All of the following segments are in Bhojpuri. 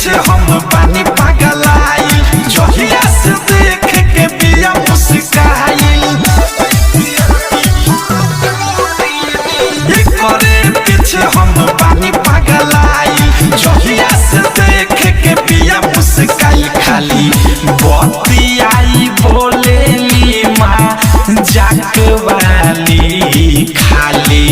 पीछे हम पानी पगलाइल, जहिया से देख के बिया मुस्काइल। एकरे पीछे हम पानी पगलाइल, जहिया से देख के बिया मुस्काइल। खाली बतियाई बोलेली माँ जाक वाली, खाली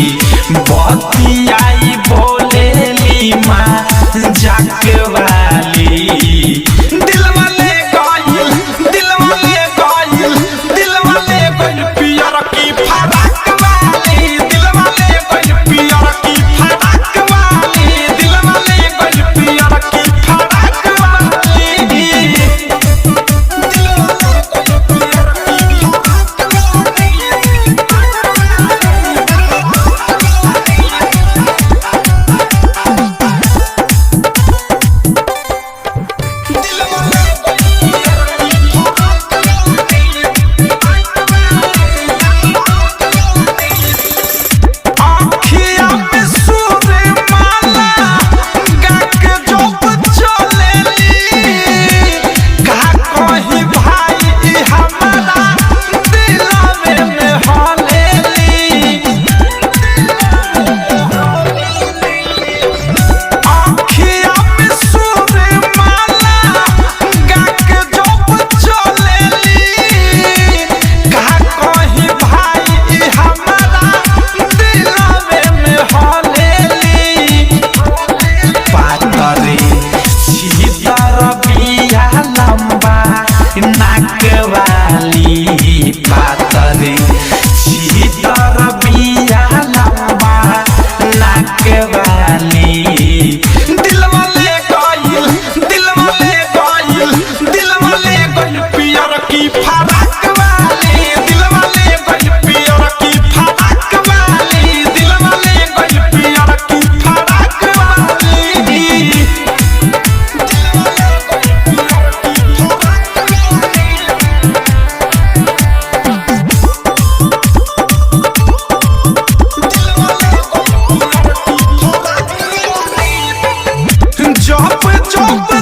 बतियाई बोलेली माँ जाक वाली। दिलवा ले गइल, दिलवा ले गइल, दिलवा ले गइल पियर की फराक वाली। दिलवा ले गइल पियर की फराक वाली। दिलवा ले गइल पियर की फराक वाली। आँखिया में सूरमाला गाके जोप चलेली, का कही भाई ई हमारा दिलवे में हलेली। आँखिया में सूरमाला गाके जोप चलेली, का कही भाई ई हमारा दिलवे में हलेली। पातरे छीतर बिया लम्बा नाक वाली, पातरे छीतर बिया लम्बा नाक वाली। दिलवा ले गइल, दिलवा ले गइल, दिलवा ले गइल पियर की फराक वाली। दिलवा ले गइल पियर की फराक वाली। दिलवा ले गइल पियर की फराक वाली। जब जब